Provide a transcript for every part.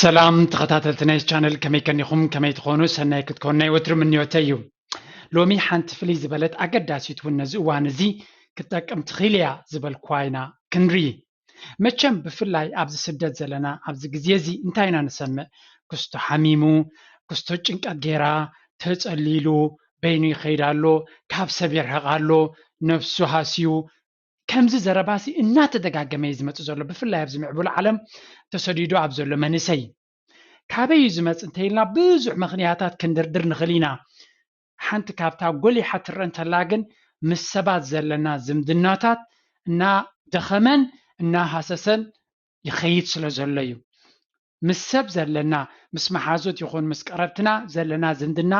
ሰላም ተኸታተልቲ ናይ ቻነል፣ ከመይ ከኒኹም? ከመይ ትኾኑ? ሰናይ ክትኮኑ ናይ ወትሩ ምንዮተይ እዩ። ሎሚ ሓንቲ ፍልይ ዝበለት ኣገዳሲት እውን ነዚ እዋን እዚ ክትጠቅም ትኽእል እያ ዝበልኩዋ ኢና ክንርኢ። መቸም ብፍላይ ኣብዚ ስደት ዘለና ኣብዚ ግዜ እዚ እንታይ ኢና ንሰምዕ? ክስቶ ሓሚሙ፣ ክስቶ ጭንቀት ጌራ፣ ተጸሊሉ፣ በይኑ ይኸይድ ኣሎ፣ ካብ ሰብ ይርሕቕ ኣሎ፣ ነፍሱ ሃስዩ፣ ከምዚ ዘረባሲ እናተደጋገመ እዩ ዝመጽእ ዘሎ፣ ብፍላይ ኣብዚ ምዕቡል ዓለም ተሰዲዱ ኣብ ዘሎ መንእሰይ። ካበይ እዩ ዝመጽእ እንተኢልና ብዙሕ ምኽንያታት ክንድርድር ንኽእል ኢና። ሓንቲ ካብታ ጎሊሓ ትረአ እንተላ ግን ምስ ሰባት ዘለና ዝምድናታት እናደኸመን እናሃሰሰን ይኸይድ ስለ ዘሎ እዩ። ምስ ሰብ ዘለና፣ ምስ መሓዙት ይኹን ምስ ቀረብትና ዘለና ዝምድና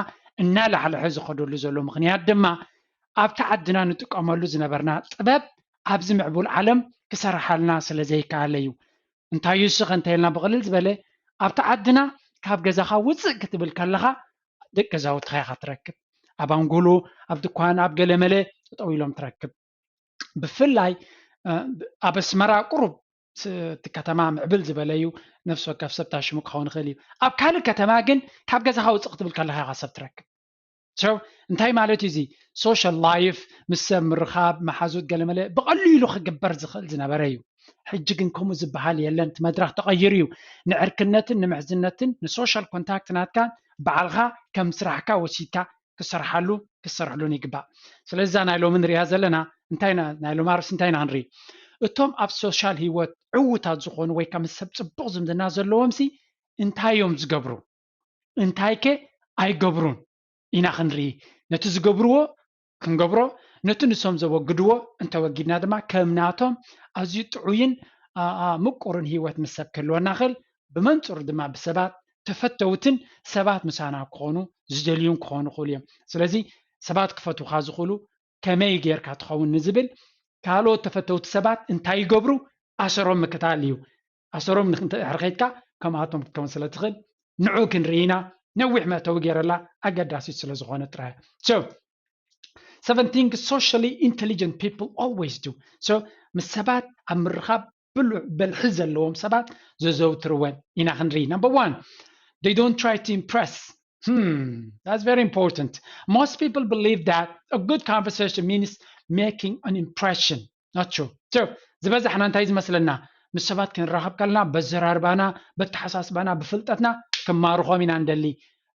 እናላሕልሐ ዝኸደሉ ዘሎ ምኽንያት ድማ ኣብቲ ዓድና ንጥቀመሉ ዝነበርና ጥበብ ኣብዚ ምዕቡል ዓለም ክሰርሓልና ስለ ዘይከኣለ እዩ። እንታይ እዩ እሱ ከ እንተኢልና ብቕልል ዝበለ ኣብቲ ዓድና ካብ ገዛኻ ውፅእ ክትብል ከለኻ ደቂ ገዛውትኻ ኢኻ ትረክብ። ኣብ ኣንጎሎ፣ ኣብ ድኳን፣ ኣብ ገለመለ ጠጠው ኢሎም ትረክብ። ብፍላይ ኣብ ኣስመራ ቁሩብ እቲ ከተማ ምዕብል ዝበለ እዩ። ነፍሲ ወከፍ ሰብ ታሽሙ ክኸውን ይኽእል እዩ። ኣብ ካልእ ከተማ ግን ካብ ገዛኻ ውፅእ ክትብል ከለኻ ኢኻ ሰብ ትረክብ። So እንታይ ማለት እዩ እዚ? ሶሻል ላይፍ፣ ምስ ሰብ ምርኻብ፣ መሓዙት፣ ገለመለ ብቐሊሉ ክግበር ዝኽእል ዝነበረ እዩ። ሕጂ ግን ከምኡ ዝበሃል የለን። እቲ መድረኽ ተቐይሩ እዩ። ንዕርክነትን ንምሕዝነትን ንሶሻል ኮንታክት ናትካ ባዕልኻ ከም ስራሕካ ወሲድካ ክሰርሓሉ ክሰርሕሉን ይግባእ። ስለዚ እዛ ናይ ሎሚ ንሪኣ ዘለና እንታይ ኢና፣ ናይ ሎሚ ኣርእስቲ እንታይ ኢና ክንርኢ? እቶም ኣብ ሶሻል ህይወት ዕዉታት ዝኾኑ ወይ ከዓ ምስ ሰብ ፅቡቕ ዝምድና ዘለዎም ሲ እንታይ እዮም ዝገብሩ? እንታይ ከ ኣይገብሩን? ኢና ክንርኢ። ነቲ ዝገብርዎ ክንገብሮ፣ ነቲ ንሶም ዘወግድዎ እንተወጊድና ድማ ከም ናቶም ኣዝዩ ጥዑይን ምቁርን ህይወት ምስ ሰብ ክህልወና ክእል። ብመንፅሩ ድማ ብሰባት ተፈተውትን ሰባት ምሳና ክኾኑ ዝደልዩን ክኾኑ ክእሉ እዮም። ስለዚ ሰባት ክፈትውካ ዝኽእሉ ከመይ ጌርካ ትኸውን ንዝብል ካልኦት ተፈተውቲ ሰባት እንታይ ይገብሩ ኣሰሮም ምክታል እዩ። ኣሰሮም ንክንድሕር ከይድካ ከምኣቶም ክትከውን ስለ ትኽእል ንዑ ክንርኢ ኢና። ነዊሕ መእተዊ ገይረላ ኣገዳሲት ስለ ዝኾነ ጥራይ። So seven things socially intelligent people always do. So ምስ ሰባት ኣብ ምርኻብ ብሉዕ በልሒ ዘለዎም ሰባት ዘዘውትርወን ኢና ክንርኢ። Number one, they don't try to impress. Hmm, that's very important. Most people believe that a good conversation means making an impression. Not true. So ዝበዛሕና እንታይ ዝመስለና? ምስ ሰባት ክንራኸብ ከለና በዘራርባና፣ በተሓሳስባና፣ ብፍልጠትና ክማርኾም ኢና እንደሊ።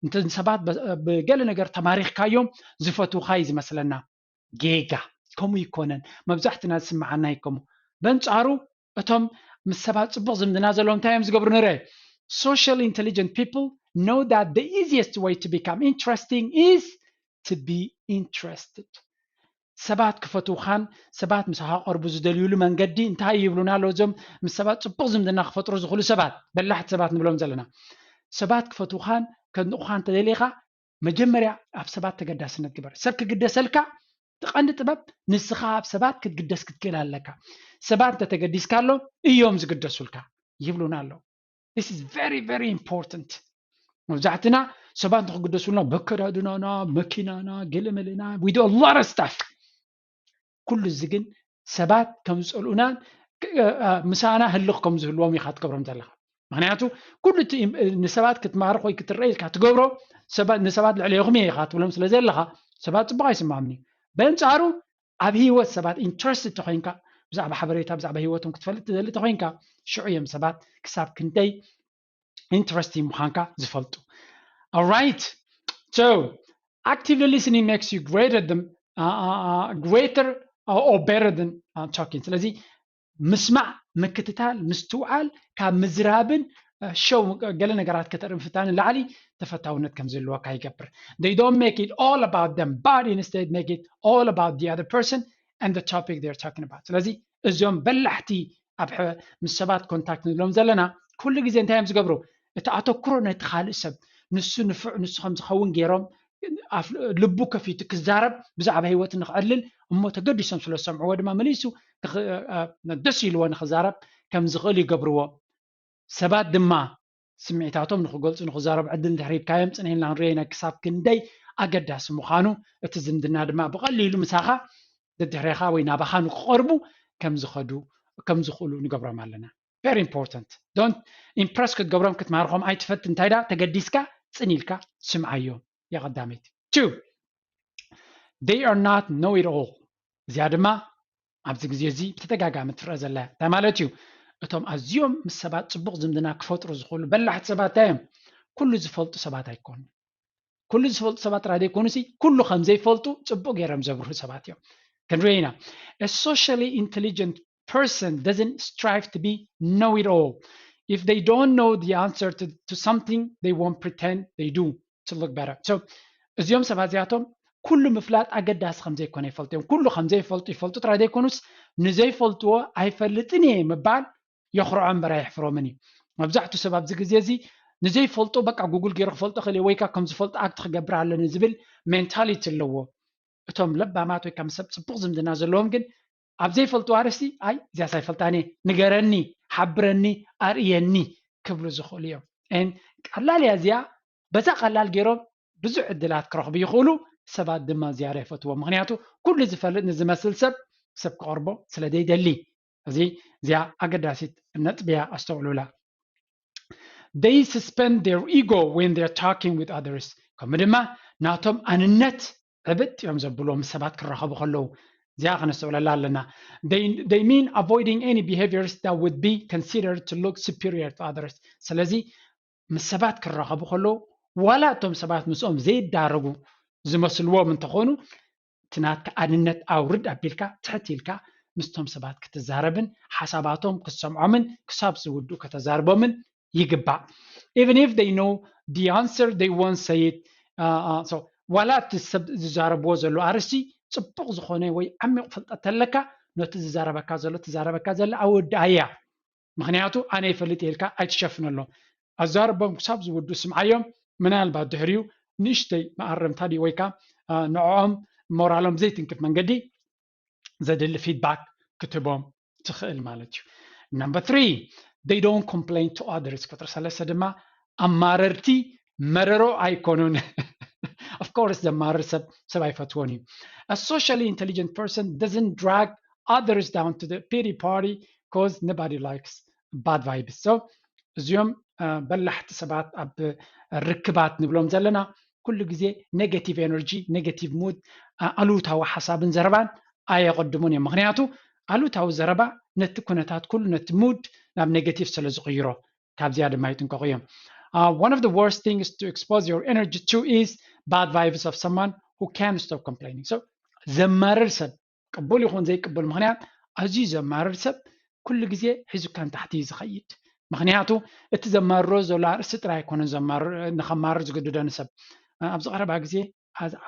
እንተ ሰባት ብገለ ነገር ተማሪኽካዮም ዝፈትውካ እዩ ዝመስለና። ጌጋ። ከምኡ ይኮነን። መብዛሕትና ዝስምዓና ይከሙ። በንጻሩ እቶም ምስ ሰባት ጽቡቕ ዝምድና ዘለዎም እንታይ እዮም ዝገብሩ ንረ? Social intelligent people know that the easiest way to become interesting is to be interested. ሰባት ክፈትውኻን ሰባት ምሳኻ ክቐርቡ ዝደልዩሉ መንገዲ እንታይ ይብሉና ኣለዉ? እዞም ምስ ሰባት ጽቡቕ ዝምድና ክፈጥሩ ዝኽእሉ ሰባት፣ በላሕቲ ሰባት ንብሎም ዘለና። ሰባት ክፈትውኻን ከድንቑኻን እንተደሊኻ መጀመርያ ኣብ ሰባት ተገዳስነት ግበር። ሰብ ክግደሰልካ እቲ ቀንዲ ጥበብ ንስኻ ኣብ ሰባት ክትግደስ ክትክእል ኣለካ። ሰባት እንተተገዲስካሎም እዮም ዝግደሱልካ ይብሉና ኣለዉ። This is very, very important. መብዛሕትና ሰባት ንክግደሱልና በከዳድናና፣ መኪናና፣ ገለመለና፣ we do a lot of stuff። ኩሉ እዚ ግን ሰባት ከም ዝፀልኡናን ምሳና ህልኽ ከም ዝህልዎም ኢኻ ትገብሮም ዘለኻ። ምክንያቱ ኩሉ እቲ ንሰባት ክትማርኽ ወይ ክትረአ ኢልካ ትገብሮ ንሰባት ልዕሌኹም እየ ኢኻ ትብሎም ስለ ዘለኻ ሰባት ፅቡቕ ኣይስማምን እዩ። በንፃሩ ኣብ ህይወት ሰባት ኢንትረስት ተኮይንካ ብዛዕባ ሓበሬታ ብዛዕባ ህይወቶም ክትፈልጥ ትደሊ ተኮይንካ ሽዑ እዮም ሰባት ክሳብ ክንደይ ኢንትረስቲንግ ምዃንካ ዝፈልጡ። Alright, so actively listening makes you greater than uh, uh, greater uh, or better than uh, talking. ስለዚ ምስማዕ፣ ምክትታል፣ ምስትውዓል ካብ ምዝራብን ሸው ገለ ነገራት ከተርኢ ምፍታን ንላዕሊ ተፈታውነት ከም ዝህልወካ ይገብር። They don't make it all about them, but instead make it all about the other person and the topic they're talking about. ስለዚ እዞም በላሕቲ ኣብ ምስ ሰባት ኮንታክት ንብሎም ዘለና ኩሉ ግዜ እንታይ እዮም ዝገብሩ? እቲ ኣተኩሮ ነቲ ካልእ ሰብ ንሱ ንፉዕ ንሱ ከም ዝኸውን ገይሮም ልቡ ከፊቱ ክዛረብ ብዛዕባ ህይወት ንክዕልል እሞ ተገዲሶም ስለ ዝሰምዕዎ ድማ መሊሱ ደስ ኢልዎ ንክዛረብ ከም ዝኽእል ይገብርዎ። ሰባት ድማ ስምዒታቶም ንክገልፁ ንክዛረቡ ዕድል እንድሕር ሂብካዮም ፅንሕ ኢልና ክንሪኦ ኢና ክሳብ ክንደይ ኣገዳሲ ምዃኑ። እቲ ዝምድና ድማ ብቐሊሉ ምሳኻ ደድሕሬኻ ወይ ናባኻ ንክቐርቡ ከም ዝኸዱ ከም ዝኽእሉ ንገብሮም ኣለና። Very important. Don't impress ክትገብሮም ክትማርኾም ኣይትፈት። እንታይ ዳ ተገዲስካ ጽን ኢልካ ስምዓዮም። ያ ቀዳመይቲ። Two, they are not know it all። እዚኣ ድማ ኣብዚ ግዜ እዚ ብተደጋጋሚ ትረአ ዘላ እንታይ ማለት እዩ? እቶም ኣዝዮም ምስ ሰባት ጽቡቕ ዝምድና ክፈጥሩ ዝኽእሉ በላሕቲ ሰባት እንታይ እዮም? ኩሉ ዝፈልጡ ሰባት ኣይኮኑን። ኩሉ ዝፈልጡ ሰባት ጥራይ ዘይኮኑሲ ኩሉ ከም ዘይፈልጡ ጽቡቕ ገይሮም ዘብርሁ ሰባት እዮም። ክንርኢ ኢና። A socially intelligent person doesn't strive to be know it all. If they don't know the answer to, to something, they won't pretend they do to look better. So እዚኦም ሰባት እዚኣቶም ኩሉ ምፍላጥ ኣገዳሲ ከም ዘይኮነ ይፈልጡ እዮም። ኩሉ ከም ዘይፈልጡ ይፈልጡ ጥራይ ዘይኮኑስ ንዘይፈልጥዎ ኣይፈልጥን እየ ምባል የኽርዖ እምበር ኣየሕፍሮምን እዩ። መብዛሕትኡ ሰብ ኣብዚ ግዜ እዚ ንዘይፈልጦ በቃ ጉግል ገይሩ ክፈልጦ ክእል ወይ ከዓ ከም ዝፈልጦ ኣክት ክገብር ኣለኒ ዝብል ሜንታሊቲ ኣለዎ። እቶም ለባማት ወይ ከም ሰብ ጽቡቕ ዝምድና ዘለዎም ግን ኣብ ዘይፈልጡ ኣርእስቲ ኣይ እዚያስ ኣይፈልጣን እየ፣ ንገረኒ፣ ሓብረኒ፣ ኣርእየኒ ክብሉ ዝኽእሉ እዮም። And ቀላል እያ እዚኣ። በዛ ቀላል ገይሮም ብዙሕ ዕድላት ክረኽቡ ይኽእሉ። ሰባት ድማ ዝያዳ ይፈትዎም። ምኽንያቱ ኩሉ ዝፈልጥ ንዝመስል ሰብ ሰብ ክቐርቦ ስለ ዘይደሊ። እዚ እዚኣ ኣገዳሲት ነጥቢ እያ፣ ኣስተውዕሉላ። They suspend their ego when they're talking with others። ከምኡ ድማ ናቶም ኣንነት ዕብጥ እዮም ዘብልዎ ምስ ሰባት ክራኸቡ ከለዉ። እዚኣ ከነስተውዕለላ ኣለና። They, they mean avoiding any behaviors that would be considered to look superior to others። ስለዚ ምስ ሰባት ክራኸቡ ከለዉ ዋላ እቶም ሰባት ምስኦም ዘይዳረጉ ዝመስልዎም እንተኾኑ እቲ ናትካ ኣንነት ኣውርድ ኣቢልካ ትሕት ኢልካ ምስቶም ሰባት ክትዛረብን ሓሳባቶም ክትሰምዖምን ክሳብ ዝውድኡ ከተዛርቦምን ይግባእ። Even if they know the answer, they won't say it. Uh, uh, so ዋላ እቲ ሰብ ዝዛረብዎ ዘሎ ኣርእስቲ ጽቡቕ ዝኾነ ወይ ዓሚቕ ፍልጠት ተለካ ነቲ ዝዛረበካ ዘሎ ትዛረበካ ዘላ ኣወድኣያ። ምኽንያቱ ኣነ ይፈልጥ ኢልካ ኣይትሸፍነሎም። ኣዛርቦም ክሳብ ዝውዱ ስምዓዮም። ምናልባት ድሕሪኡ ንእሽተይ መኣረምታ ድዩ ወይ ከዓ ንዕኦም ሞራሎም ዘይትንክፍ መንገዲ ዘድሊ ፊድባክ ክትቦም ትኽእል ማለት እዩ። Number three, they don't complain to others። ቁፅሪ ሰለስተ ድማ ኣማረርቲ መረሮ ኣይኮኑን። Of course ዘማርር ሰብ ሰብ ኣይፈትዎን እዩ። A socially intelligent person doesn't drag others down to the pity party because nobody likes bad vibes. So እዚኦም በላሕቲ ሰባት ኣብ ርክባት ንብሎም ዘለና ኩሉ ግዜ negative energy፣ negative mood፣ ኣሉታዊ ሓሳብን ዘረባን ኣየቐድሙን እዮም። ምኽንያቱ ኣሉታዊ ዘረባ ነቲ ኩነታት ኩሉ ነቲ ሙድ ናብ negative ስለ ዝቕይሮ ካብዚኣ ድማ ይጥንቀቑ እዮም። One of the worst things to expose your energy to is bad vibes of someone who can't stop complaining. So ዘማርር ሰብ ቅቡል ይኹን ዘይቅቡል ምኽንያት ኣዝዩ ዘማርር ሰብ ኩሉ ግዜ ሒዙካ ንታሕቲ እዩ ዝኸይድ። ምኽንያቱ እቲ ዘማርሮ ዘሎ ኣርእስቲ ጥራይ ኣይኮነን ንኸማርር ዝግድዶ ንሰብ። ኣብዚ ቀረባ ግዜ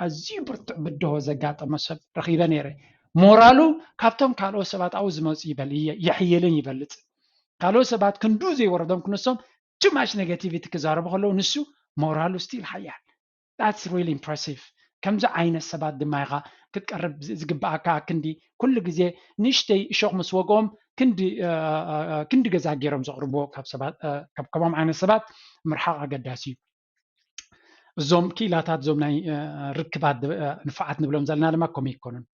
ኣዝዩ ብርቱዕ ብድሆ ዘጋጠመ ሰብ ረኺበ ነይረ። ሞራሉ ካብቶም ካልኦት ሰባት ኣብኡ ዝመፁ ይበል የሕይልን ይበልፅ። ካልኦት ሰባት ክንዱ ዘይወረዶም ክንሶም too much negativity ክዛረቡ ከለዉ ንሱ ሞራሉ still ሓያል። That's really impressive። ከምዚ ዓይነት ሰባት ድማ ኢኻ ክትቀርብ ዝግባኣካ። ክንዲ ኩሉ ግዜ ንእሽተይ እሾኽ ምስ ወግኦም ክንዲ ክንዲ ገዛ ገይሮም ዘቕርብዎ ካብ ሰባት ካብ ከምኦም ዓይነት ሰባት ምርሓቕ ኣገዳሲ እዩ። እዞም ክኢላታት እዞም ናይ ርክባት ንፉዓት ንብሎም ዘለና ድማ ከምኡ ይኮኑን።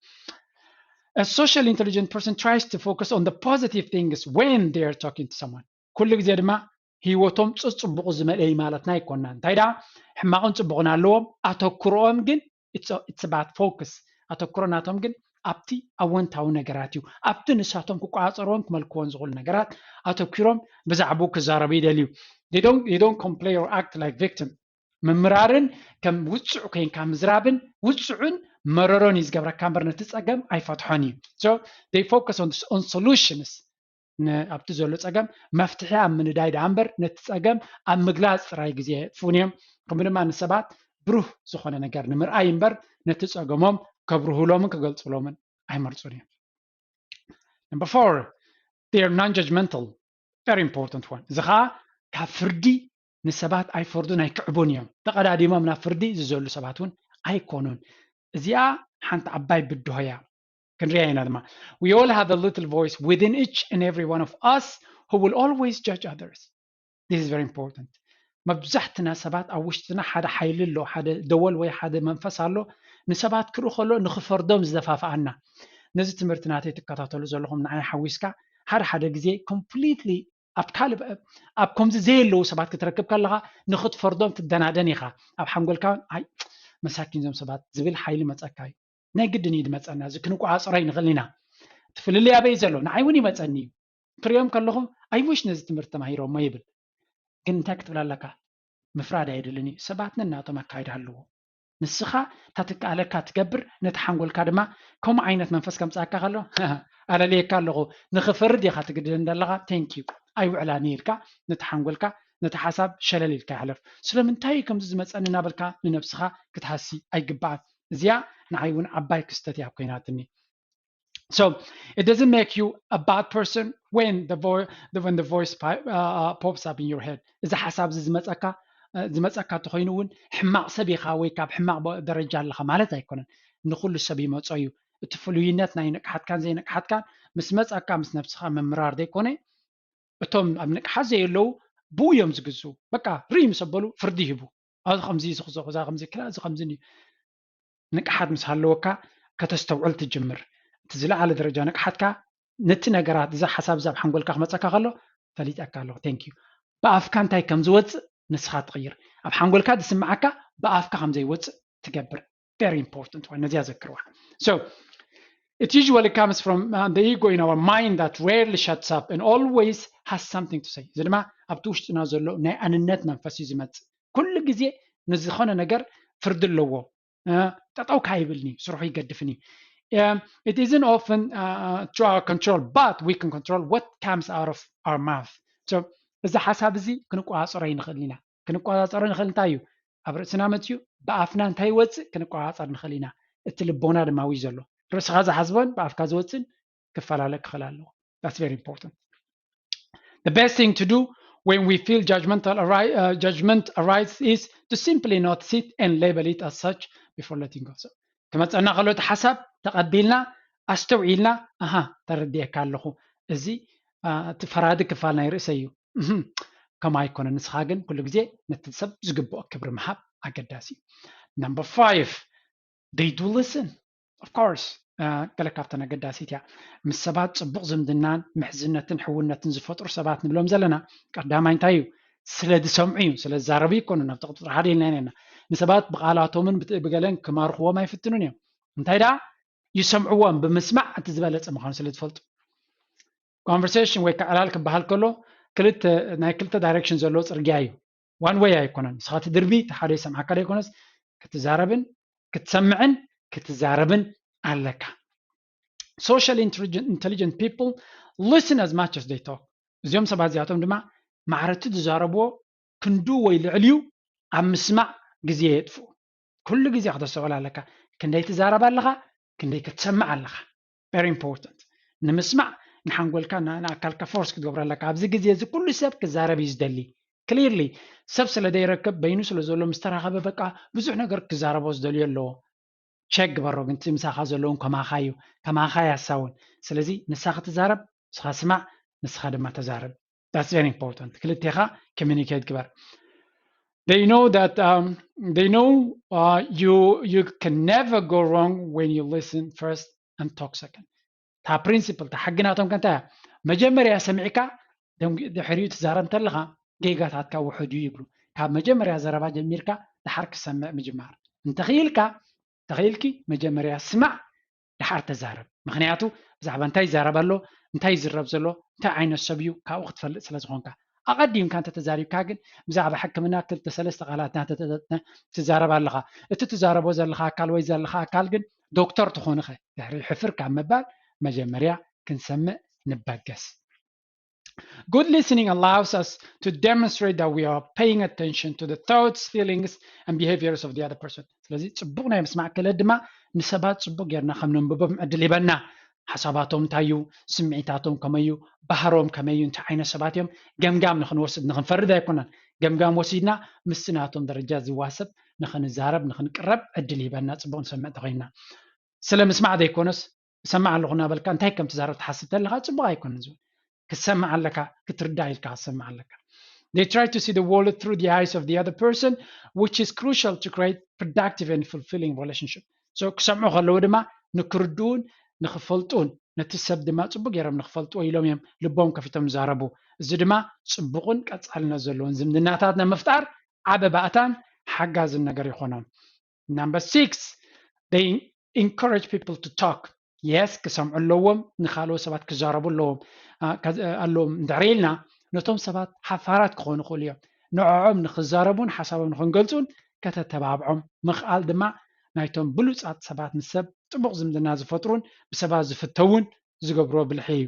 A social intelligent person tries to focus on the positive things when they are talking to someone። ኩሉ ግዜ ድማ ህይወቶም ጽጽቡቑ ዝመልአ ማለትና ኣይኮንና። እንታይ ደኣ ሕማቕን ጽቡቕን ኣለዎም። ኣተኩሮኦም ግን it's about focus። ኣተኩሮ ናቶም ግን ኣብቲ ኣወንታዊ ነገራት እዩ። ኣብቲ ንሳቶም ክቆጻጸርዎን ክመልክዎን ዝኽእሉ ነገራት ኣተኪሮም ብዛዕባኡ ክዛረቡ ይደልዩ። They don't, they don't complain or act like victim። ምምራርን ከም ውጹዕ ኮይንካ ምዝራብን ውጹዕን መረሮን እዩ ዝገብረካ እምበር ነቲ ጸገም ኣይፈትሖን እዩ። So they focus on, on solutions። ኣብቲ ዘሎ ጸገም መፍትሒ ኣብ ምንዳይ ደኣ እምበር ነቲ ጸገም ኣብ ምግላጽ ጥራይ ግዜ የጥፍኡን እዮም። ከምኡ ድማ ንሰባት ብሩህ ዝኾነ ነገር ንምርኣይ እምበር ነቲ ጸገሞም ከብርሁሎምን ክገልጹሎምን ኣይመርጹን እዮም። Number four, they are non-judgmental. Very important one. እዚ ኸዓ ካብ ፍርዲ ንሰባት ኣይፈርዱን ኣይክዕቡን እዮም። ተቐዳዲሞም ናብ ፍርዲ ዝዘሉ ሰባት እውን ኣይኮኑን። እዚኣ ሓንቲ ዓባይ ብድሆ እያ። ክንሪኣ ኢና ድማ። We all have a little voice within each and every one of us who will always judge others. This is very important. መብዛሕትና ሰባት ኣብ ውሽጥና ሓደ ሓይሊ ኣሎ፣ ሓደ ደወል ወይ ሓደ መንፈስ ኣሎ ንሰባት ክርኢ ከሎ ንኽፈርዶም ዝደፋፍኣና። ነዚ ትምህርቲ ናተይ ትከታተሉ ዘለኹም ንዓይ ሓዊስካ ሓደ ሓደ ግዜ completely ኣብ ካልእ ኣብ ከምዚ ዘየለዉ ሰባት ክትረክብ ከለኻ ንኽትፈርዶም ትደናደን ኢኻ። ኣብ ሓንጎልካ እውን ኣይ መሳኪን ዞም ሰባት ዝብል ሓይሊ መፀካ እዩ። ናይ ግድን እዩ ዝመፀና፣ እዚ ክንቆፃፀሮ ኣይንኽእልን ኢና። እቲ ፍልልይ ኣበይ ዘሎ ንዓይ እውን ይመፀኒ እዩ። ክሪኦም ከለኹ ኣይ ዊሽ ነዚ ትምህርቲ ተማሂሮሞ ይብል። ግን እንታይ ክትብል ኣለካ? ምፍራድ ኣየድልን እዩ። ሰባት ነናቶም ኣካይዳ ኣለዎ። ንስኻ እታ ትከኣለካ ትገብር፣ ነቲ ሓንጎልካ ድማ ከምኡ ዓይነት መንፈስ ከምፅኣካ ከሎ ኣለልየካ ኣለኹ ንኽፈርድ ኢኻ ትግድደን ዘለኻ። ቴንክ ዩ ኣይውዕላን ኢልካ ነቲ ሓንጎልካ ነቲ ሓሳብ ሸለል ኢልካ ይሕለፍ። ስለምንታይ እዩ ከምዚ ዝመፀኒ እናበልካ ንነብስኻ ክትሃሲ ኣይግባኣን። እዚኣ ንዓይ እውን ዓባይ ክስተት እያ ኮይናትኒ። So it doesn't make you a bad person when the, vo the when the voice uh, pops up in your head. እዚ ሓሳብ እዚ ዝመፀካ ዝመፀካ እንተኮይኑ እውን ሕማቕ ሰብ ኢኻ ወይ ካብ ሕማቕ ደረጃ ኣለኻ ማለት ኣይኮነን። ንኩሉ ሰብ ይመፆ እዩ። እቲ ፍሉይነት ናይ ንቅሓትካን ዘይንቅሓትካን ምስ መፀካ ምስ ነብስኻ ምምራር ዘይኮነ እቶም ኣብ ንቅሓት ዘየለዉ ብኡ እዮም ዝግዝኡ። በቃ ርኢ ምስ ኣበሉ ፍርዲ ይህቡ። እዚ ከምዚ ዝኽዞ እዛ ከምዚ ክላ እዚ ከምዚ እዩ። ንቅሓት ምስ ሃለወካ ከተስተውዕል ትጅምር። እቲ ዝለዓለ ደረጃ ንቅሓትካ ነቲ ነገራት እዛ ሓሳብ እዛ ኣብ ሓንጎልካ ክመፀካ ከሎ ፈሊጠካ ኣለኹ። ቴንክ ዩ። ብኣፍካ እንታይ ከም ዝወፅእ ንስኻ ትቕይር። ኣብ ሓንጎልካ ዝስምዓካ ብኣፍካ ከም ዘይወፅእ ትገብር። Very important one። ነዚያ ዘክርዋ። So it usually comes from uh, the ego in our mind that rarely shuts up and always has something to say። እዚ ድማ ኣብቲ ውሽጥና ዘሎ ናይ ኣንነት መንፈስ እዩ ዝመፅእ። ኩሉ ግዜ ንዝኾነ ነገር ፍርዲ ኣለዎ። ጠጠው ካይብልኒ ስርሑ ይገድፍኒ። It isn't often uh, to our control, but we can control what comes out of our mouth. So እዚ ሓሳብ እዚ ክንቆፃፀሮ ይንኽእል ኢና። ክንቆፃፀሮ ንኽእል እንታይ እዩ? ኣብ ርእስና መፅዩ ብኣፍና እንታይ ይወፅእ ክንቆፃፀር ንኽእል ኢና። እቲ ልቦና ድማ ውይ ዘሎ ርእስኻ ዝሓስቦን ብኣፍካ ዝወፅእን ክፈላለ ክኽእል ኣለዎ። That's very important. The best thing to do when we feel judgmental arri uh, judgment arises is to simply notice it and label it as such before letting go. So ክመፀና ከሎ እቲ ሓሳብ ተቐቢልና ኣስተውዒልና ኣሃ ተረዲኤካ ኣለኹ፣ እዚ እቲ ፈራዲ ክፋል ናይ ርእሰይ እዩ፣ ከም ኣይኮነ። ንስኻ ግን ኩሉ ግዜ ነቲ ሰብ ዝግብኦ ክብሪ ምሃብ ኣገዳሲ እዩ። Number five, they do listen. Of course, ገለ ካብተን ኣገዳሲት እያ። ምስ ሰባት ፅቡቕ ዝምድናን ምሕዝነትን ሕውነትን ዝፈጥሩ ሰባት ንብሎም ዘለና ቀዳማይ እንታይ እዩ? ስለ ዝሰምዑ እዩ። ስለ ዝዛረቡ ይኮኑ። ናብቲ ቁፅሪ ሓደ ኢልና ኢና። ንሰባት ብቃላቶምን ብገለን ክማርኽዎም ኣይፍትኑን እዮም። እንታይ ደኣ ይሰምዕዎም፣ ብምስማዕ እቲ ዝበለፀ ምዃኑ ስለ ዝፈልጡ። ኮንቨርሴሽን ወይ ከዓ ዕላል ክበሃል ከሎ ክልተ ናይ ክልተ ዳይሬክሽን ዘለዎ ፅርግያ እዩ። ዋን ወይ ኣይኮነን። ንስኻ ትድርቢ እቲ ሓደ ይሰምዓካ ዘይኮነስ ክትዛረብን ክትሰምዕን ክትዛረብን ኣለካ። Social intelligent people listen as much as they talk። እዚኦም ሰባት እዚኣቶም ድማ ማዕረቲ ዝዛረብዎ ክንዱ ወይ ልዕልዩ ኣብ ምስማዕ ግዜ የጥፍኡ። ኩሉ ግዜ ክተስተውዕል ኣለካ። ክንደይ ትዛረብ ኣለኻ፣ ክንደይ ክትሰምዕ ኣለኻ። Very important። ንምስማዕ ንሓንጎልካ ንኣካልካ ፎርስ ክትገብሮ ኣለካ። ኣብዚ ግዜ እዚ ኩሉ ሰብ ክዛረብ እዩ ዝደሊ። ክሊርሊ ሰብ ስለ ዘይረክብ በይኑ ስለ ዘሎ ምስ ተራኸበ በቃ ብዙሕ ነገር ክዛረቦ ዝደልዮ ኣለዎ። ቸክ ግበሮ ግን እቲ ምሳኻ ዘለውን ከማኻ እዩ፣ ከማኻ ያሳውን። ስለዚ ንሳ ክትዛረብ ንስኻ ስማዕ፣ ንስኻ ድማ ተዛረብ። That's very important። ክልቴኻ ኮሚኒኬት ግበር። They know that um, they know uh, you you can never go wrong when you listen first and talk second። እታ ፕሪንሲፕል እታ ሕጊ ናቶም ከ እንታይ እያ? መጀመርያ ሰሚዕካ ድሕሪኡ ትዛረብ እንተለኻ ጌጋታትካ ውሑድ እዩ ይብሉ። ካብ መጀመርያ ዘረባ ጀሚርካ ድሓር ክሰምዕ ምጅማር። እንተኽኢልካ ተኽኢልኪ መጀመርያ ስማዕ ድሓር ተዛረብ። ምኽንያቱ ብዛዕባ እንታይ ይዛረብ ኣሎ፣ እንታይ ይዝረብ ዘሎ፣ እንታይ ዓይነት ሰብ እዩ ካብኡ ክትፈልጥ ስለ ዝኾንካ። ኣቐዲምካ እንተተዛሪብካ ግን ብዛዕባ ሕክምና ክልተ ሰለስተ ቃላት እናተጠጠጥነ ትዛረብ ኣለኻ። እቲ ትዛረቦ ዘለኻ ኣካል ወይ ዘለኻ ኣካል ግን ዶክተር ትኾንኸ ድሕሪ ሕፍር ካብ ምባል መጀመርያ ክንሰምዕ ንበገስ። Good listening allows us to demonstrate that we are paying attention to the thoughts, feelings, and behaviors of the other person. ስለዚ ፅቡቕ ናይ ምስማዕ ክእለት ድማ ንሰባት ፅቡቕ ጌርና ከም ነንብቦም ዕድል ይበና። ሓሳባቶም እንታይ እዩ፣ ስምዒታቶም ከመይ እዩ፣ ባህሮም ከመይ እዩ፣ እንታይ ዓይነት ሰባት እዮም፣ ገምጋም ንክንወስድ ንክንፈርድ ኣይኮነን። ገምጋም ወሲድና ምስቲ ናቶም ደረጃ ዝዋሰብ ንክንዛረብ ንክንቅረብ ዕድል ይበና፣ ፅቡቕ ንሰምዕ ተኮይንና። ስለ ምስማዕ ዘይኮነስ እሰምዕ ኣለኹ እናበልካ እንታይ ከም ትዛረብ ትሓስብ ተለካ ፅቡቅ ኣይኮነን ዝብል። ክትሰምዕ ኣለካ፣ ክትርዳእ ኢልካ ክትሰምዕ ኣለካ። They try to see the world through the eyes of the other person, which is crucial to create productive and fulfilling relationship. So ክሰምዑ ከለዉ ድማ ንክርድኡን ንክፈልጡን ነቲ ሰብ ድማ ጽቡቅ ገይሮም ንክፈልጥዎ ኢሎም እዮም ልቦም ከፊቶም ዝዛረቡ። እዚ ድማ ጽቡቅን ቀጻልነት ዘለዎን ዝምድናታት ንምፍጣር ዓቢ ባእታን ሓጋዝን ነገር ይኾኖም። Number six, they encourage people to talk. Yes, ክሰምዑ ኣለዎም፣ ንካልኦት ሰባት ክዛረቡ ኣለዎም ኣለዎም እንድሕር ኢልና፣ ነቶም ሰባት ሓፋራት ክኾኑ ይኽእሉ እዮም። ንዕዖም ንክዛረቡን ሓሳቦም ንክንገልጹን ከተተባብዖም ምኽኣል ድማ ናይቶም ብሉጻት ሰባት ምስ ሰብ ጥቡቕ ዝምድና ዝፈጥሩን ብሰባት ዝፍተውን ዝገብርዎ ብልሒ እዩ።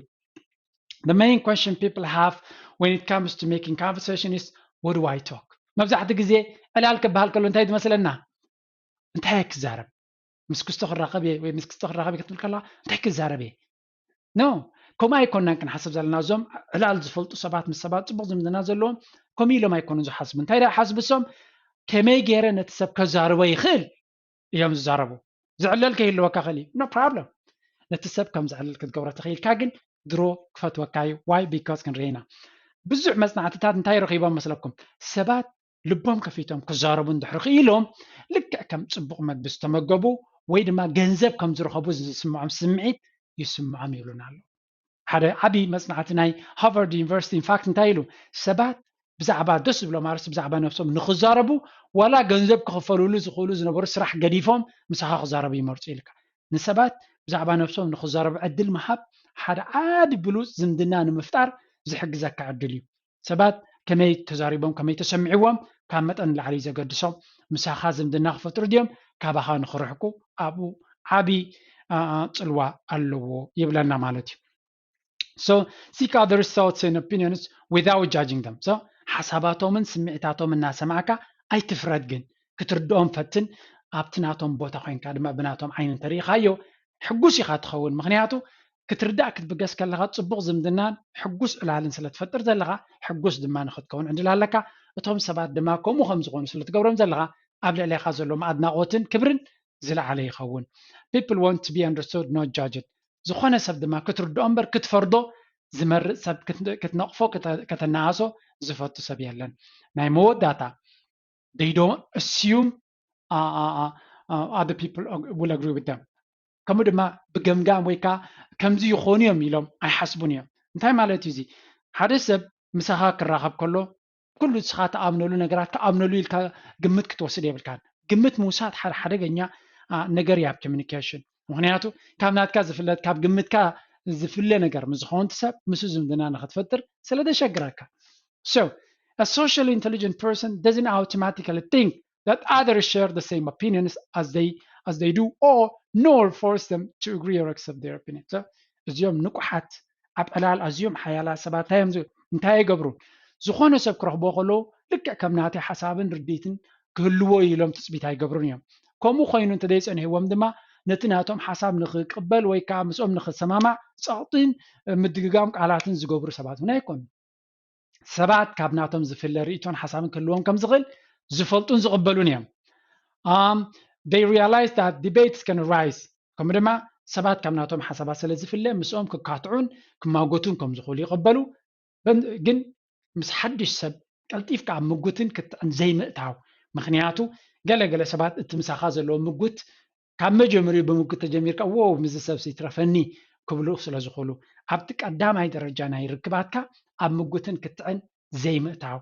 The main question people have when it comes to making conversation is, what do I talk? መብዛሕትኡ ግዜ ዕላል ክበሃል ከሎ እንታይ ዝመስለና? እንታይ ክዛረብ? ምስ ክስቶ ክራኸብ እየ ወይ ምስ ክስቶ ክራኸብ እየ ክትብል ከላ እንታይ ክዛረብ እየ? No፣ ከምኡ ኣይኮናን ክንሓስብ ዘለና። እዞም ዕላል ዝፈልጡ ሰባት፣ ምስ ሰባት ጽቡቕ ዝምድና ዘለዎም ከምኡ ኢሎም ኣይኮኑን ዝሓስቡ። እንታይ ዳ ሓስቡ እሶም? ከመይ ገይረ ነቲ ሰብ ከዛርቦ ይኽእል እዮም ዝዛረቡ። ዝዕለል ከይህልወካ ክእል እዩ፣ no problem። ነቲ ሰብ ከም ዝዕለል ክትገብሮ ተኽኢልካ ግን ድሮ ክፈትወካ እዩ። Why? Because ክንርኢ ኢና። ብዙሕ መጽናዕትታት እንታይ ረኺቦም መስለኩም? ሰባት ልቦም ከፊቶም ክዛረቡ እንድሕር ክኢሎም፣ ልክዕ ከም ጽቡቕ መግቢ ዝተመገቡ ወይ ድማ ገንዘብ ከም ዝረኸቡ ዝስምዖም ስምዒት ይስምዖም ይብሉና ኣሎ። ሓደ ዓቢ መጽናዕቲ ናይ ሃርቫርድ ዩኒቨርሲቲ ኢንፋክት እንታይ ኢሉ? ሰባት ብዛዕባ ደስ ዝብሎም ኣርእስቲ ብዛዕባ ነብሶም ንክዛረቡ ዋላ ገንዘብ ክኽፈልሉ ዝኽእሉ ዝነበሩ ስራሕ ገዲፎም ምሳኻ ክዛረቡ ይመርጹ ኢልካ። ንሰባት ብዛዕባ ነብሶም ንክዛረቡ ዕድል ምሃብ ሓደ ዓቢ ብሉጽ ዝምድና ንምፍጣር ዝሕግዘካ ዕድል እዩ። ሰባት ከመይ ተዛሪቦም ከመይ ተሰሚዕዎም ካብ መጠን ንላዕሊ እዩ ዘገድሶም። ምሳኻ ዝምድና ክፈጥሩ ድዮም ካባኻ ንክርሕቁ ኣብኡ ዓቢ ጽልዋ ኣለዎ ይብለና ማለት እዩ። So seek others' thoughts and opinions without judging them. So ሓሳባቶምን ስምዒታቶምን እናሰማዕካ ኣይትፍረድ፣ ግን ክትርድኦም ፈትን። ኣብቲ ናቶም ቦታ ኮይንካ ድማ ብናቶም ዓይኒ እንተሪኢኻዮ ሕጉስ ኢኻ ትኸውን። ምክንያቱ ክትርዳእ ክትብገስ ከለኻ ጽቡቕ ዝምድናን ሕጉስ ዕላልን ስለ ትፈጥር ዘለኻ ሕጉስ ድማ ንክትከውን ዕድል ኣለካ። እቶም ሰባት ድማ ከምኡ ከም ዝኾኑ ስለ ትገብሮም ዘለኻ ኣብ ልዕሌኻ ዘለዎም ኣድናቖትን ክብርን ዝለዓለ ይኸውን። People want to be understood, not judged። ዝኾነ ሰብ ድማ ክትርድኦ እምበር ክትፈርዶ ዝመርጽ ሰብ ክትነቕፎ ከተናኣሶ ዝፈቱ ሰብ የለን። ናይ መወዳእታ they don't assume other people will agree with them። ከምኡ ድማ ብገምጋም ወይ ከዓ ከምዚ ይኾኑ እዮም ኢሎም ኣይሓስቡን እዮም። እንታይ ማለት እዩ እዚ? ሓደ ሰብ ምሳኻ ክራኸብ ከሎ ኩሉ ንስኻ ትኣምነሉ ነገራት ክኣምነሉ ኢልካ ግምት ክትወስድ የብልካን። ግምት ምውሳድ ሓደ ሓደገኛ ነገር እዩ ኣብ ኮሚኒኬሽን። ምክንያቱ ካብ ናትካ ዝፍለጥ ካብ ግምትካ ዝፍለ ነገር ምስ ዝኾነ ሰብ ምስ ዝምድና ንክትፈጥር ስለ ዘሸግረካ። So a socially intelligent person doesn't automatically think that others share the same opinions as they as they do or nor force them to agree or accept their opinion. So እዚኦም ንቁሓት ኣብ ዕላል ኣዝዮም ሓያላት ሰባት እንታይ እዮም እንታይ ይገብሩ? ዝኾነ ሰብ ክረኽቦ ከለዉ ልክዕ ከም ናተይ ሓሳብን ርድኢትን ክህልዎ ኢሎም ትፅቢት ኣይገብሩን እዮም። ከምኡ ኮይኑ እንተዘይፀኒሕዎም ድማ ነቲ ናቶም ሓሳብ ንክቅበል ወይ ከዓ ምስኦም ንክሰማማዕ ፀቕጢን ምድግጋም ቃላትን ዝገብሩ ሰባት እውን ኣይኮኑን። ሰባት ካብ ናቶም ዝፍለ ርእይቶን ሓሳብን ክህልዎም ከም ዝኽእል ዝፈልጡን ዝቕበሉን እዮም። They realize that debates can arise። ከምኡ ድማ ሰባት ካብ ናቶም ሓሳባት ስለ ዝፍለ ምስኦም ክካትዑን ክማጎቱን ከም ዝኽእሉ ይቕበሉ። ግን ምስ ሓድሽ ሰብ ቀልጢፍካ ኣብ ምጉትን ክትዕን ዘይምእታው። ምክንያቱ ገለገለ ሰባት እቲ ምሳኻ ዘለዎ ምጉት ካብ መጀመሪኡ ብምጉት ተጀሚርካ ዎ ምስዚ ሰብሲ ይትረፈኒ ክብሉ ስለ ዝኽእሉ ኣብቲ ቀዳማይ ደረጃ ናይ ርክባትካ ኣብ ምጉትን ክትዕን ዘይምእታው።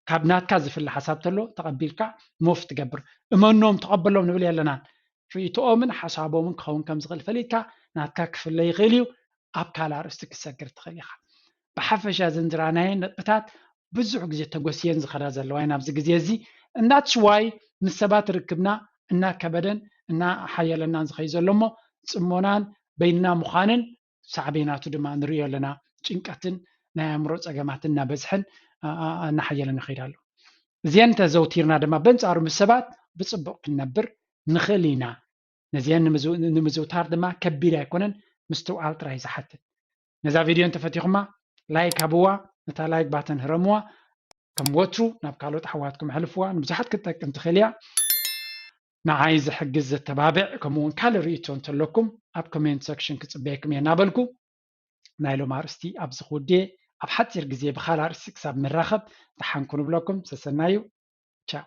ካብ ናትካ ዝፍለ ሓሳብ ተሎ ተቐቢልካ ሞፍ ትገብር። እመኖም ተቐበሎም ንብል የለናን። ርእይቶኦምን ሓሳቦምን ክኸውን ከም ዝኽእል ፈሊጥካ ናትካ ክፍለ ይኽእል እዩ። ኣብ ካልእ ኣርእስቲ ክትሰግር ትኽእል ኢኻ። ብሓፈሻ ዘንዝራናየን ነጥብታት ብዙሕ ግዜ ተጎስየን ዝኸዳ ዘለዋ እየን ኣብዚ ግዜ እዚ። And that's why ምስ ሰባት ርክብና እናከበደን እናሓየለናን ዝኸይ ዘሎ እሞ ጽሞናን በይንና ምዃንን ሳዕቤናቱ ድማ ንርእዮ ኣለና። ጭንቀትን ናይ ኣእምሮ ጸገማትን እናበዝሐን እናሓየለን ይኸይድ ኣሎ። እዚአን እንተዘውቲርና ድማ በንጻሩ ምስ ሰባት ብጽቡቕ ክንነብር ንኽእል ኢና። ነዚአን ንምዝውታር ድማ ከቢድ ኣይኮነን፣ ምስትውዓል ጥራይ ዝሓትት። ነዛ ቪድዮ እንተፈቲኹማ ላይክ ሃብዋ፣ ነታ ላይክ ባተን ህረምዋ። ከም ወትሩ ናብ ካልኦት ኣሕዋትኩም ኣሕልፍዋ፣ ንብዙሓት ክትጠቅም ትኽእል እያ። ንዓይ ዝሕግዝ ዘተባብዕ ከምኡ እውን ካልእ ርእይቶ እንተለኩም ኣብ ኮሜንት ሰክሽን ክጽበየኩም እየ እናበልኩ ናይ ሎም ኣርእስቲ ኣብዚ ክውድየ። ኣብ ሓጺር ግዜ ብኻልእ ኣርእስቲ ክሳብ ንራኸብ ደሓን ኩኑ ብለኩም። ሰሰናዩ። ቻው።